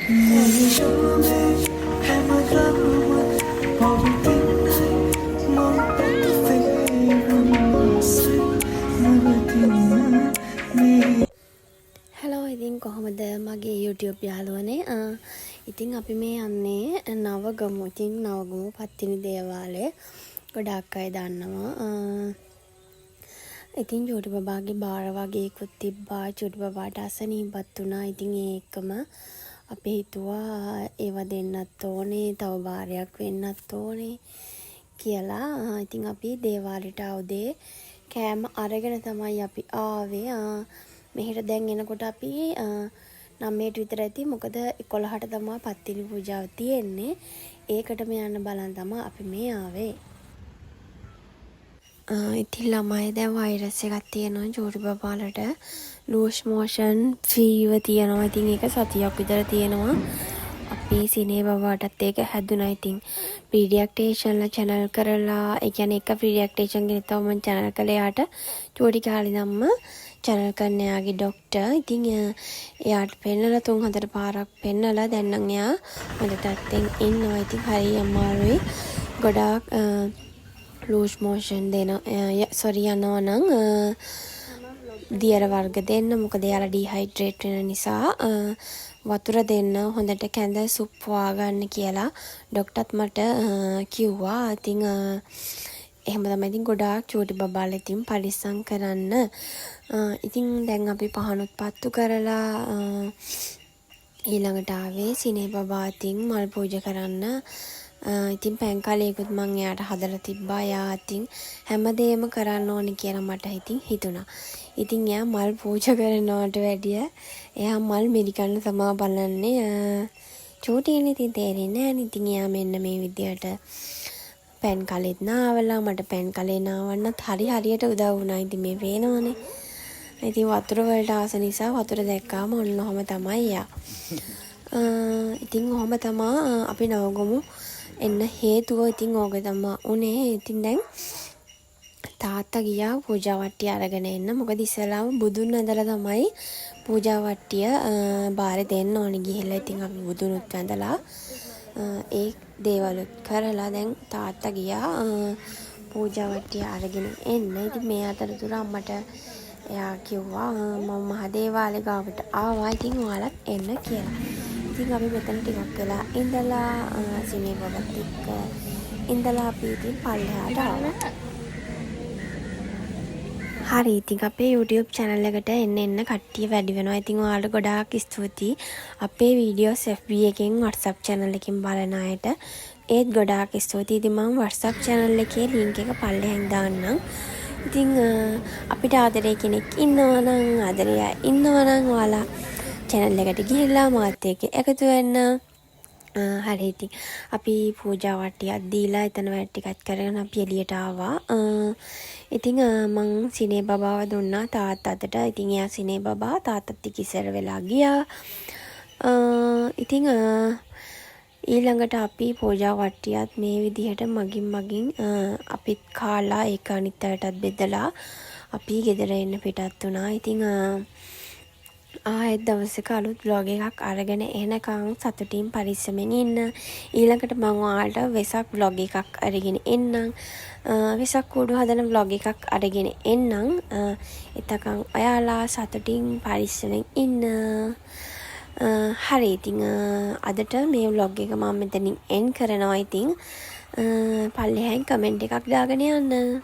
Hello, ඉතින් කොහොමද මගේ YouTube යාළුවනේ? ඉතින් අපි මේ යන්නේ නවගමු. ඉතින් නවගමු පත්තිනි දේවාලය ගොඩාක් අය දන්නවා. ඉතින් චූටි බබාගේ බාර වගේකුත් තිබ්බා. චූටි බබාට අසනීපත් වුණා. ඉතින් ඒ එක්කම අපි හිතුවා ඒවා දෙන්නත් ඕනේ, තව බාරයක් වෙන්නත් ඕනේ කියලා. ඉතින් අපි දේවාලෙට උදේ කෑම අරගෙන තමයි අපි ආවේ. මෙහෙට දැන් එනකොට අපි 9ට විතර ඇති. මොකද 11ට තමා පත්තිනි පූජාව තියෙන්නේ. ඒකටම යන්න බලන් තමා අපි මේ ආවේ. ඉතින් ළමයි, දැන් වෛරස් එකක් තියෙනවා චූටි බබාලට. ලූස් මෝෂන්, ෆීවර් තියෙනවා. ඉතින් ඒක සතියක් විතර තියෙනවා. අපේ සිනේ බබාටත් ඒක හැදුනා. ඉතින් පීඩියාට්‍රිෂන්ලා චැනල් කරලා, ඒ කියන්නේ එක පීඩියාට්‍රිෂන් කෙනෙක් තමයි මං චැනල් කළේ එයාට. චූටි කාලේ ඉඳන්ම චැනල් කරන එයාගේ ඩොක්ටර්. ඉතින් එයාට පෙන්නලා, තුන් හතර පාරක් පෙන්නලා දැන් නම් එයා හොඳ තත්ත්වෙන් ඉන්නවා. ඉතින් හරි අමාරුයි ගොඩාක් ලූස් මෝෂන් දෙන, සොරි, යනවා නම් දියර වර්ග දෙන්න. මොකද එයාලා ඩීහයිඩ්‍රේට් වෙන නිසා වතුර දෙන්න, හොඳට කැඳ සුප් හොයාගන්න කියලා ඩොක්ටර්ත් මට කිව්වා. ඉතින් එහෙම තමයි. ඉතින් ගොඩාක් චූටි බබාලා ඉතින් පරිස්සම් කරන්න. ඉතින් දැන් අපි පහනුත් පත්තු කරලා ඊළඟට ආවේ සිනේ බබා අතින් මල් පූජා කරන්න. ඉතින් පැන් කලයකුත් මං එයාට හදලා තිබ්බා. එයා අතින් හැමදේම කරන්න ඕනි කියලා මට ඉතින් හිතුණා. ඉතින් එයා මල් පූජා කරනවට වැඩිය එයා මල් මිරිකන්න තමා බලන්නේ. චූටිනේ, ඉතින් තේරෙන්නේ නෑනේ. ඉතින් එයා මෙන්න මේ විදියට පැන් කලෙත් නාවලා, මට පැන් කලේ නාවන්නත් හරි හරියට උදව් වුණා. ඉතින් මේ පේනවනේ. ඉතින් වතුර වලට ආස නිසා වතුර දැක්කාම ඔන්න ඔහොම තමයි එයා. ඉතින් ඔහොම තමා අපි නවගමු එන්න හේතුව ඉතින් ඕක තමා වුණේ. ඉතින් දැන් තාත්තා ගියා පූජා වට්ටිය අරගෙන එන්න. මොකද ඉස්සෙල්ලාම බුදුන් වැඳලා තමයි පූජා වට්ටිය බාරේ දෙන්න ඕනි ගිහිල්ලා. ඉතින් අපි බුදුනුත් වැඳලා ඒ දේවලුත් කරලා දැන් තාත්තා ගියා පූජා වට්ටිය අරගෙන එන්න. ඉතින් මේ අතරතුර අම්මට එයා කිව්වා මම මහ දේවාලේ ගාවට ආවා, ඉතින් ඔයාලත් එන්න කියලා. ඉතින් අපි මෙතන ටිකක් වෙලා ඉඳලා, සිනේ බබත් එක්ක ඉඳලා අපි ඉතින් පල්ලෙහාට ආවා. හරි, ඉතින් අපේ YouTube channel එකට එන්න එන්න කට්ටිය වැඩි වෙනවා. ඉතින් ඔයාලට ගොඩාක් ස්තුතියි. අපේ වීඩියෝස් FB එකෙන්, WhatsApp channel එකෙන් බලන අයට ඒත් ගොඩාක් ස්තුතියි. ඉතින් මම WhatsApp channel එකේ link එක පල්ලෙහෙන් දාන්නම්. ඉතින් අපිට ආදරේ කෙනෙක් ඉන්නවා නම්, ආදරේ අය ඉන්නවා නම් ඔයාලා channel එකට ගිහිල්ලා මාත් එක්ක එකතු වෙන්න. හරි, ඉතින් අපි පූජා වට්ටියක් දීලා එතන වැඩ ටිකත් කරගෙන අපි එළියට ආවා. ඉතින් මං සිනේ බබාව දුන්නා තාත්තා අතට. ඉතින් එයා සිනේ බබා තාත්තත් එක්ක ඉස්සර වෙලා ගියා. ඉතින් ඊළඟට අපි පූජා වට්ටියත් මේ විදිහට මගින් මගින් අපිත් කාලා ඒක අනිත් අයටත් බෙදලා අපි ගෙදර එන්න පිටත් වුණා. ඉතින් ආයෙත් දවසක අලුත් ව්ලොග් එකක් අරගෙන එනකන් සතුටින් පරිස්සමෙන් ඉන්න. ඊළඟට මං ඔයාලට වෙසක් ව්ලොග් එකක් අරගෙන එන්නම්. වෙසක් කූඩු හදන ව්ලොග් එකක් අරගෙන එන්නම්. එතකන් ඔයාලා සතුටින් පරිස්සමෙන් ඉන්න. හරි, ඉතින් අදට මේ ව්ලොග් එක මම මෙතනින් එන්ඩ් කරනවා. ඉතින් පල්ලෙහායින් කමෙන්ට් එකක් දාගෙන යන්න.